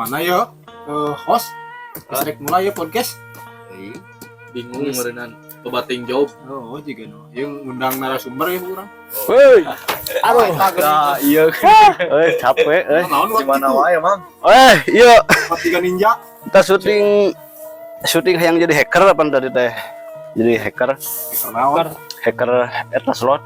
Mana ya? Host. Geus rek mulai ya podcast. Bingung meureunan, loba ting job. Oh, juga no. Yang ngundang narasumber ya urang. Woi, Aduh, Nah, iya. eh capek, eh. Naon Di mana wae, Mang? Eh, iya, Tiga ninja. Kita syuting syuting yang jadi hacker apa tadi teh? Jadi hacker, Hacker naon? Hacker eta slot.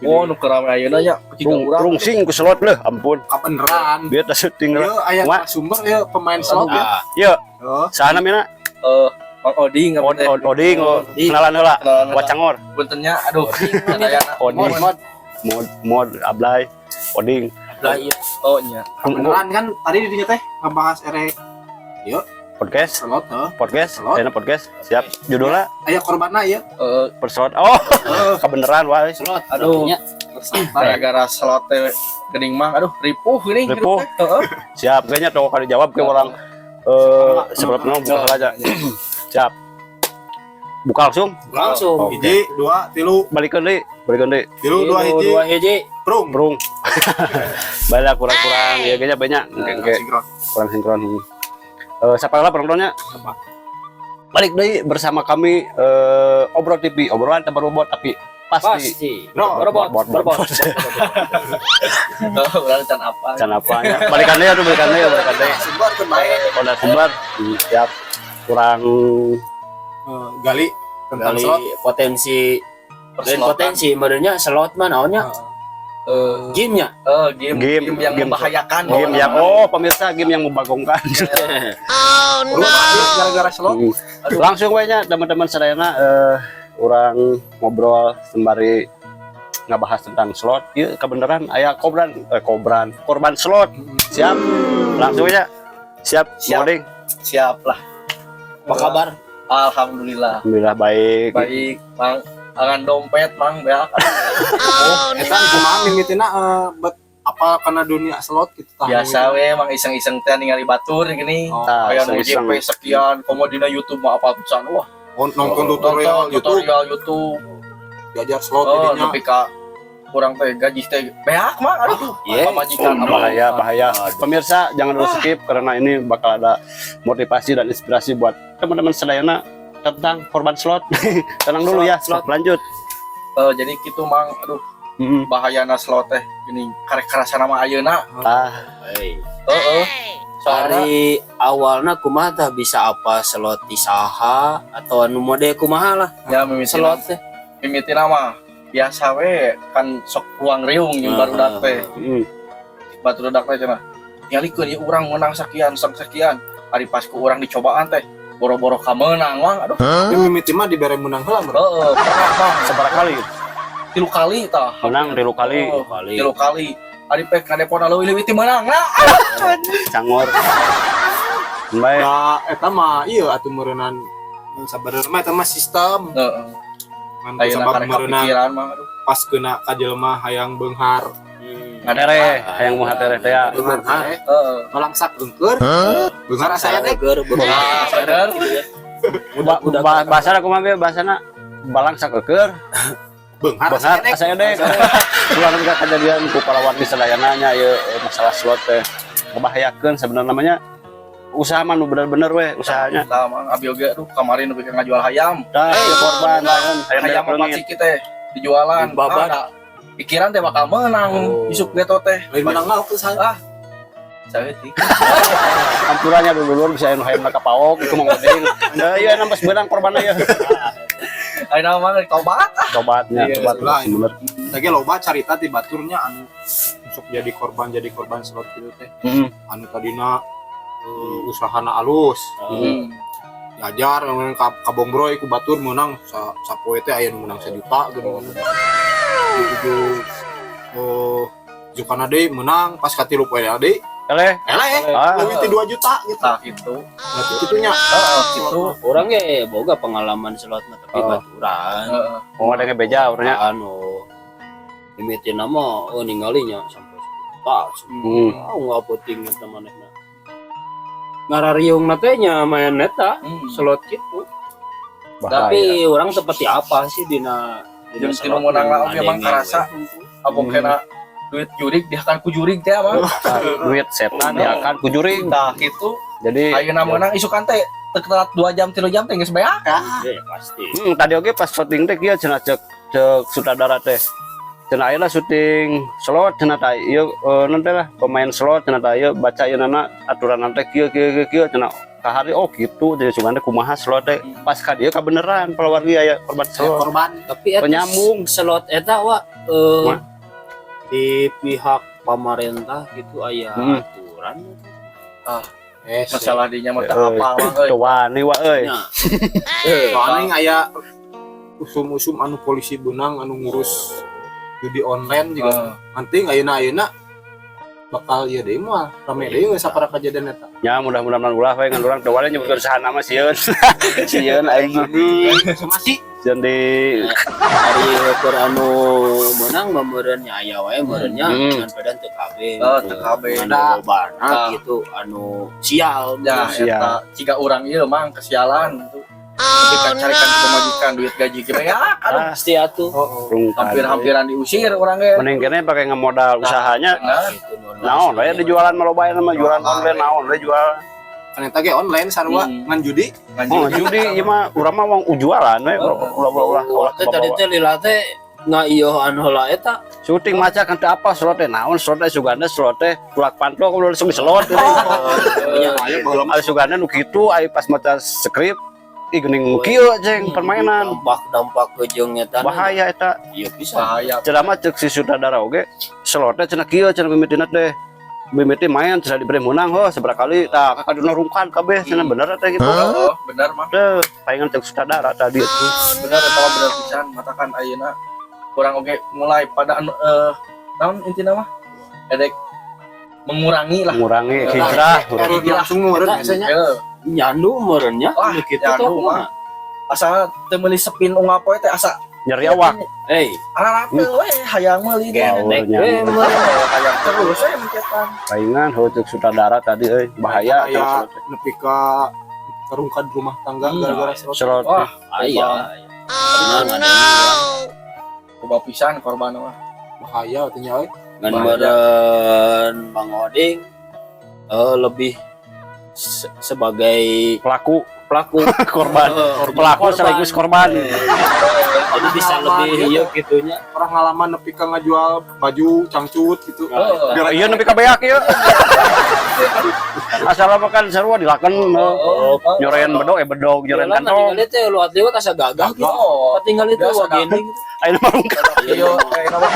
Oh, nu keur rame ayeuna nya, jika urang. Rungsing ku slot leuh, ampun. Kabeneran. Biar ta syuting Ieu lah. aya Kumaha? Narasumber ya, pemain slot ya. Iya, Oh, saha namina? Eh, Mang Oding apa teh? Oding, oh, kenalan heula. Kenalan heula. Wacangor. Puntennya, aduh. Sadayana. Oding. Mod. Mod mod ablay. Oding. Lah iya. Oh nya. Kabeneran kan tadi di dinya teh ngebahas erek Podcast, slot heuh. Podcast, Slot. enak podcast. Siap. Judulnya Aya korbanna ya. Eh, perslot. Oh, Heeh. kebenaran wae. Slot. Aduh. Artinya, Gara-gara slot teh geuning, Mang, aduh, ripuh geuning. Ripuh. Heeh. Siap, kayaknya tuh kali jawab ke orang eh sebelum buka aja. Siap. Buka langsung. Langsung. Oke. Hiji, dua, tilu, Balikeun deui, balikeun deui. Tilu, dua, hiji, dua hiji. Prung. Brung. Balik kurang-kurang ya kayaknya banyak. Oke, oke. Sinkron. Kurang sinkron. Eh, siapa lah penontonnya? Balik deui bersama kami Obrol TV, obrolan tanpa robot tapi pasti. Pasti. Bro, Berbot, bot, bot, berbot. bot. Oh, berarti can apa? Can apanya? Balikan deui atuh, balikan deui, balikan deui. Sumber kan bae. Kode sumber. Siap. Kurang Gali tentang Kali slot. Potensi lain Perslotan. Potensi merenya slot mah naonnya? Eh, Gamenya. eh, game, Game, game, yang game. membahayakan. Game yang, oh, pemirsa, game yang membagongkan. Lu gara-gara slot. Langsung we nya teman-teman sadayana, urang ngobrol sembari ngebahas tentang slot. Ieu kebenaran aya kobran eh kobran korban slot. Siap. Langsung aja. Siap, Siap. Moding. Siap lah. Apa kabar? Alhamdulillah. Alhamdulillah baik. Baik, Mang. Angan dompet, Mang, beak. Oh, eta kumaha mimitina bet apa karena dunia slot gitu tah? Biasa we, Mang, iseng-iseng teh ningali batur gini. Oh, Tah, Kayak nu iseng-iseng. JP sekian, komo dina YouTube mah apa pisan. Wah, Oh, nonton tutorial nonton YouTube, tutorial YouTube. Diajar slot Oh, jadinya. nepi ka kurang teh gaji teh beak, Mang. Aduh, Iya. pamajikan apa. Bahaya, bahaya. Pemirsa, jangan dulu skip karena ini bakal ada motivasi dan inspirasi buat teman-teman sedayana tentang korban slot. Tenang dulu ya, Slot. Lanjut. Eh, jadi gitu, Mang. Aduh, bahayana slot teh gini karek kerasa nama ayeuna. Ah, Hei. Heeh. Soalnya Ari awalna kumaha tah, bisa apa slot di saha atau anu mode kumaha lah ya mimitina slot teh? Mimitina mah biasa we kan, sok ruang riung jeung barudak teh. Barudak teh cenah tingalikeun ieu urang menang sekian sang sekian, ari pas ku urang dicobaan teh boro-boro kamenang, Mang, aduh. Tapi mimiti mah dibere menang heula bro. Heeh, pernah, Mang. Seberapa kali? 3 kali tah. Menang tilu kali. Oh, Kali. 3 kali, ari pek ngadepona leuwih-leuwih ti meunang nah. Cangor. Baik. Ya eta mah ieu atuh meureunnan sabareureun mah eta mah sistem. Heeh. Ngan Ayeuna sabab karek meureunnan kepikiran, Mang, aduh. Pas kena ka jelema hayang beunghar. Tereh, hayang mau tereh teh ya. Beunghar teh. Heeh. Balangsak eungkeur. Beunghar asa edek. Seger, Ah, sadar. Bahasana kumaha be bahasana? Balangsak eukeur, Beunghar asa beunghar edek. Asa edek. Ulah nepi ka kejadian ku palawargi sadayana nya ieu masalah slot teh ngebahayakeun sebenarnya namanya usaha mah nu bener-bener we usahanya. Tah, Mang, abi oge aduh kamari nepi ka ngajual hayam. Dah, ieu korban lain hayam Hayam leungit. 4 siki teh dijualan. Babat. Ah, da, pikiran teh bakal menang Oh. isuk geto teh. Lain menang lah waktu saya. Ah, saeutik. Ampurannya dulu bisa anu hayam ka paok itu mah ngoding. Nah, iya nambah beunang korbanna ya. Ayeuna mah rek tobat ah. Tobatnya, Iya, tobat lah. bener. Lagi loba carita ti baturnya anu sok jadi korban slot gitu teh. Anu tadina usahana alus. Diajar ngomong ka kabongbroy ku batur menang sapoe teh aya nu menang 1 juta gitu. Tujuh oh jukana deui menang, pas katilu poe deui Eleh. eleh Ah. leuwih ti 2 juta gitu. Tah gitu. Nah, kitunya. Heeh, gitu. Urang ge boga pengalaman slot mah, tapi Oh. baturan. Heeh. Oh, ada beja urangnya. Anu mimitina mah oh ningalinya sampai sejuta. Oh, nggak penting eta manehna. Ngarariung teh nya main eta slot gitu. Bahaya. Tapi orang seperti apa sih dina dina Jeung tinu meunang lah oge, Mang, karasa. Abong kena Duit jurig dihakan ku jurig teh apa? Tah, duit setan dihakan ku jurig. Tah gitu. Jadi Ayeuna meunang isukan teh teu telat 2 jam 3 jam teh geus beak. Ya, pasti. Tadi oge pas syuting teh kieu cenah, cek cek sutradara teh. Cenah ayeuna syuting slot cenah tah ieu non teh lah pemain slot cenah tah ieu baca ieu nana aturan teh kieu kieu kieu kieu cenah kahari, oh gitu, jadi sugan teh kumaha slot teh pas ka dieu kabeneran palawargi aya korban Aya slot. Korban. Tapi eta Penyambung. Slot eta wa Mah? Di pihak pemerintah gitu aya aturan? Masalah dinya mah teu apal mah euy. Teu wani wa euy. Nya. Soalnya aya usum-usum anu polisi benang anu ngurus judi online juga. Nanti ayeuna ayeuna bakal ieu deui, moal rame deui geus sapara kejadian eta. Ya, mudah-mudahan ulah we, ngan urang teu wani nyebutkeun saha nama, sieun. Sieun aing mah. Masih Sieun di Ari keur anu meunang mah meureun nya aya wae meureun nya, ngan pedan teu kabeh. Oh, teu kabeh. Anu lobana Tah. gitu anu sial. Ya. Sial. Eta ciga urang ieu mang kesialan tuh. Ketika carikan pemajikan duit gaji ge beak, aduh. Ah, Pasti atuh. Oh. rungkad. Hampir-hampiran diusir urang ge. Mending kene pakai ngemodal usahanya. Bener. Gitu, nu Naon we dijualan mah loba mah, jualan online naon we jual. Kan eta ge online sarua ngan judi. Ngan Oh, judi ieu mah urang mah wong ujualan we, ulah ulah ulah ulah. Teh tadi teh lila teh ngaieuhan heula eta. Syuting maca kan teu apa slot teh naon, slot teh suganda slot teh tulak panto kudu langsung slot ini. Nya. Aya baheula mah. Ari suganda nu kitu, ari pas maca skrip ih geuning nu kieu ceng permainan. Dampak-dampak ke jeung eta. Bahaya eta. Iya bisa. Bahaya. Ceramah cek si sutradara oge slot teh cenah kieu cenah, mimitina teh mimiti main cenah diberi menang ho seberapa kali tah kakaduna rungkad kabeh cenah, bener teh gitu. Oh, bener mah. Teh palingan cek sutradara tadi itu. Bener eta mah, bener pisan. Matakan ayeuna kurang oge mulai pada anu naon intina mah edek mengurangi lah. Mengurangi hijrah. Error langsung meureun biasanya. Nyandu meureun nya. Wah, Nu kitu nyandu tuh mah. Asa teu meuli spin unggal poe teh asa Nyeri awak. Eh, ararate we hayang meuli teh. Gaul. tek Nyandu. we meureun. Hayang terus we mencetan. Palingan ho cek sutradara tadi euy bahaya. Aya nepi ka rungkad rumah tangga gara-gara slot. Slot. Wah, Aya. Oh no. Loba pisan korban mah. Bahaya atuh euy. Ngan Bahaya. meureun Bang Oding lebih sebagai Pelaku. Pelaku. Korban. Pelaku sekaligus korban. Jadi bisa Pengalaman lebih gitu. ieu gitunya. Orang ngalaman nepi ka ngajual baju cangcut gitu. Oh. Gara Iya, nepi ka beak ieu. Asal apa kan sarua dilaken. Oh, Nyorean bedog eh bedog, nyorean Jalan kantong. ningali teh luat liwat asa gagah gitu. Oh, Tinggal itu biasa wah gini gitu. Ayeuna mah rungkad. Iya, kayak nama.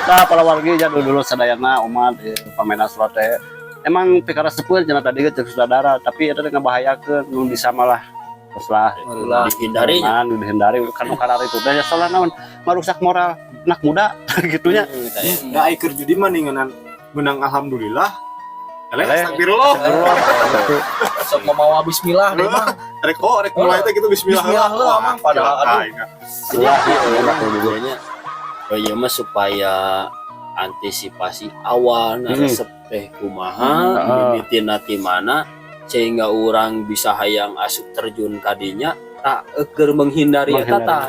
Nah, para wargi jadul dulu sadayana umat permainan slot teh emang pikaresepeun cenah tadi ge cek sutradara, tapi eta teh ngabahayakeun nu bisa malah terus lah. Ulah. Dihindari. Nah, dihindari kan nu karari itu teh salah naon marusak moral anak muda gitunya. Gitu ya. Da ai keur judi mah ninganan menang alhamdulillah. Eleh Eleh. astagfirullah. Sok mamawa bismillah deh mah. Rek oh rek mulai teh gitu bismillah. Bismillah lah, Mang. Padahal aduh. Jadi Ulah, ieu ulah, mah kuduna oh ieu mah supaya antisipasi awal resep teh kumaha, mimitina ti mana sehingga orang bisa hayang asup terjun kadinya tak keur menghindari eta Menghindari. tah.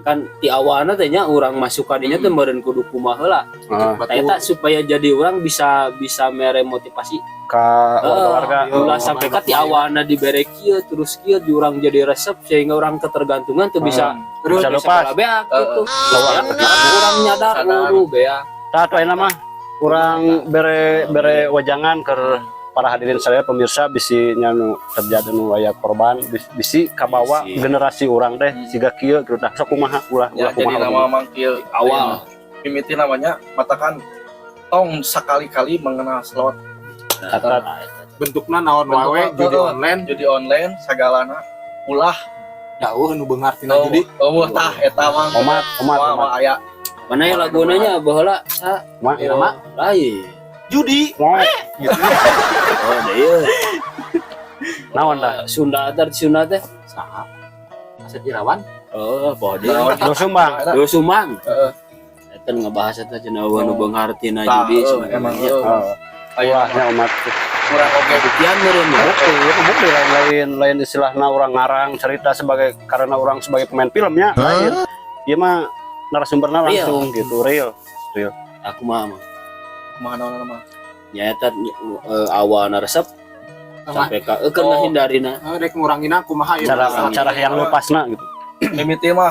Kan ti awalna teh nya urang masuk kadinya teh meureun kudu kumaha heula. Heeh. Tah eta supaya jadi orang bisa bisa mere motivasi Ka warga-warga. Ulah sampai ka ti awalna dibere kieu terus kieu di urang jadi resep sehingga orang ketergantungan tuh bisa Terus Bisa lepas. beak gitu. Lawan. Ya, urang nyadar Sadar. uru beak. Tah atuh ayeuna mah urang bere bere wajangan ke para hadirin sadaya pemirsa, bisi nya nu terjadi nu aya korban bisi kabawa Bisi. Generasi urang teh siga kieu gitu tah, sok kumaha ulah Ya, ulah jadi kumaha. nama mangkil Awal. Mimiti namanya matakan tong sekali-kali mengenal slot. Catat. Bentukna naon wae Bentukna, judi online. Judi online sagalana ulah. Jauh nu beunghar tina judi. Oh, tah eta mah. Omat omat Wah, omat. mah aya. Mana ya laguna nya baheula sa Ma Irama lain. Judi. Mau Gitu. Oh, deui. Naon tah? Sunda teh Sunda teh. Saha? Asep Irawan. Oh, poho deui. Naon? Nu Sumbang. Eta. Dulu Sumbang. Heeh. Eta ngebahas eta cenah nu beunghar tina Tah, judi emang sebenarnya. heuh. Aya Ulah nya umat. kurang oge. Buktian meureun ya. Bukti itu bukti, lain lain lain istilahna orang ngarang cerita sebagai karena orang sebagai pemain filmnya lain. Ieu mah narasumberna Real. langsung gitu, real. Aku mah mah. Kumaha naon mah? Nya eta awalna resep sampai ka keur Oh. ngahindarina. Rek ngurangina kumaha ya? Cara cara yang lepasna gitu. Mimiti mah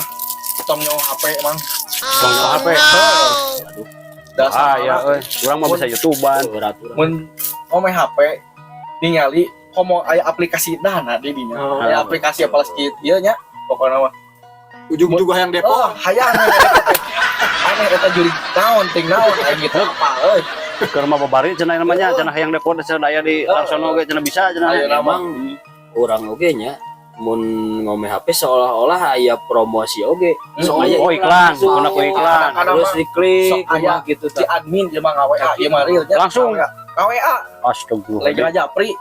tong nyoo HP, Mang. Tong nyoo HP. Aduh. Dasar. Ah ya euy, urang mah bisa YouTubean. Aturan. Mun ngome HP ningali komo aya aplikasi dana di dinya. Oh. Aya aplikasi apalagi ieu nya pokokna mah. Ujung juga yang depo. Oh, hayang aneh eta juri naon ting naon aing gitu apa euy. Keur mah babari cenah namanya, cenah hayang depo cenah aya di Larsono ge cenah bisa cenah. Ayeuna mah. Emang urang oge nya mun ngome HP seolah-olah aya promosi oge. Hmm. Aya. Oh, iklan, masuk. kuna ku iklan. Kadang-kadang Terus mah diklik sok aya kumaha gitu si admin ieu mah nga-WA ieu mah real nya. Langsung. Nga-WA. Astagfirullah. Lagi aja Japri.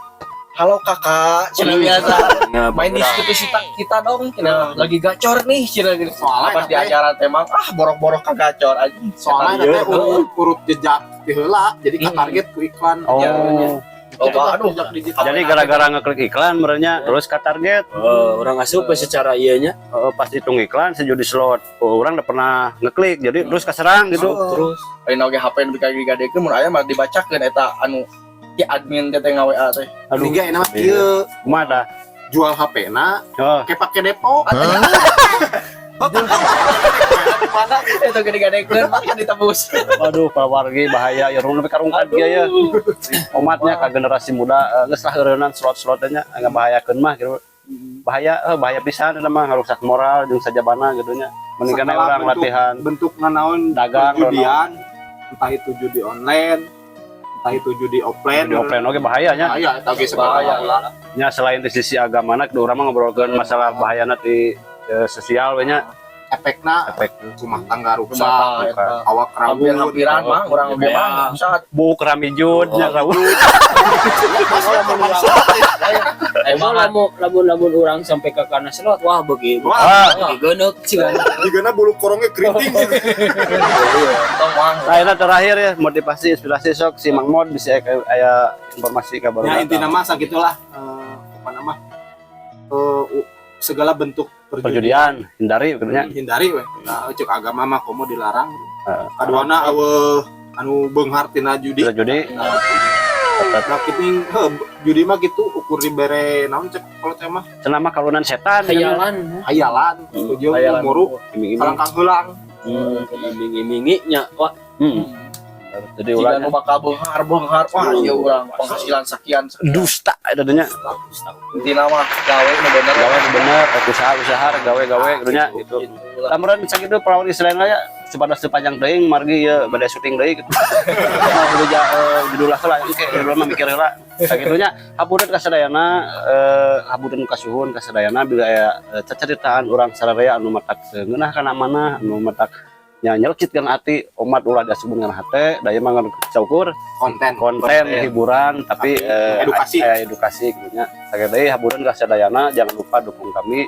"Halo, Kakak," cenah biasa. Nah, "Main diskusi kita, kita dong," cenah. "Lagi gacor nih," cenah gitu. Soalnya Pas di acara teh mang ah borok-borok ka gacor aja. Soalnya teh urut urut jejak ti heula, jadi ka target ku iklan. Oh. Oh, aduh. Jejak digital. Jadi gara-gara ngeklik iklan merenya terus ke target. Oh, urang asup we secara ieu nya. Oh, pas hitung iklan sejudi slot. Oh, urang udah pernah ngeklik jadi terus keserang gitu. Oh. Terus. Ayeuna oge HP nu digadekeun mun aya mah dibacakeun eta anu si admin teh teh nga-WA teh. Aduh, Hingga enak kieu. Kumaha dah? Jual HP na Oh, kayak pake depo. Mana itu gede gadekeun mah ditebus. Aduh, Pak wargi bahaya ya urang lebih karungkat kieu ya. Omatnya ka generasi muda geus lah eureunnan slot-slotnya nya ngabahayakeun mah gitu. Bahaya bahaya pisan eta mah ngarusak moral jeung sajabana gitu nya. Mending kana Segala urang latihan bentuk nanaon dagang. Perjudian, entah itu judi online, entah itu judi offline. Di offline oge bahayanya. Bahaya eta ge. Bahaya. Sebenarnya. Nya selain di sisi agama kudu urang mah ngobrolkeun masalah bahayana di sosial we nya. Efekna efek rumah tangga Rumah rusak, tangga eta. Awak rabun. Hampir-hampiran mah urang oge mah saat buk ramijud nya rawu. Emang lamun lamun lamun urang sampai ke kana slot, wah beuki Wah, Ah, beuki geuneuk sih. Jigana bulu korongnya keriting gitu. Tong mang. Nah, ini terakhir ya, motivasi inspirasi sok si Mang Mod bisa aya informasi kabar. Ya intinya mah sagitulah, apa nama, segala bentuk perjudian perjudian hindari katanya. Hindari we. Nah, cek agama mah komo dilarang. Heeh. Kaduana euweuh anu beunghar tina judi. Bisa judi. Nah, kitu heuh, judi mah gitu ukur dibere naon cek kalau teh mah. Cenah mah kalunan setan. Hayalan. Hayalan tujuh Hayalan. muru Iming-iming. kalangkang heulang. Iming-imingi nya wah. Jadi Jika ulah nu bakal beunghar beunghar, wah ieu urang penghasilan sekian sekian. Dusta eta nya. Intina mah gawe nu bener. Gawe nu bener, usaha-usaha gawe-gawe gitu nya gitu. Lamuran sakitu perawan istilahna ya supados sepanjang teuing margi ieu bade syuting deui gitu. Nah, kudu ja judul lah engke judul mah mikir heula. Sakitu nya hapunten ka sadayana, hapunten kasuhun ka sadayana bila aya cacaritaan urang sararea anu matak ngeunah kana mana anu matak nya nyelkit kana ati omat, ulah diasupkeun kana hate da ieu mah ngan saukur konten. Konten hiburan tapi Edukasi. Edukasi gitu nya. Sakitu deui hapunten ka sadayana, jangan lupa dukung kami,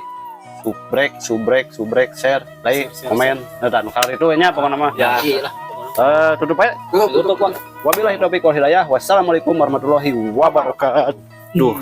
subrek subrek subrek, share, like, Share, share. Komen. Nah, dan kali itu nya pokoknya mah Ya. Iya lah. Tutup aja. Tutup. Tutup, Wak. Wabillahi taufiq wal hidayah, wassalamualaikum warahmatullahi wabarakatuh.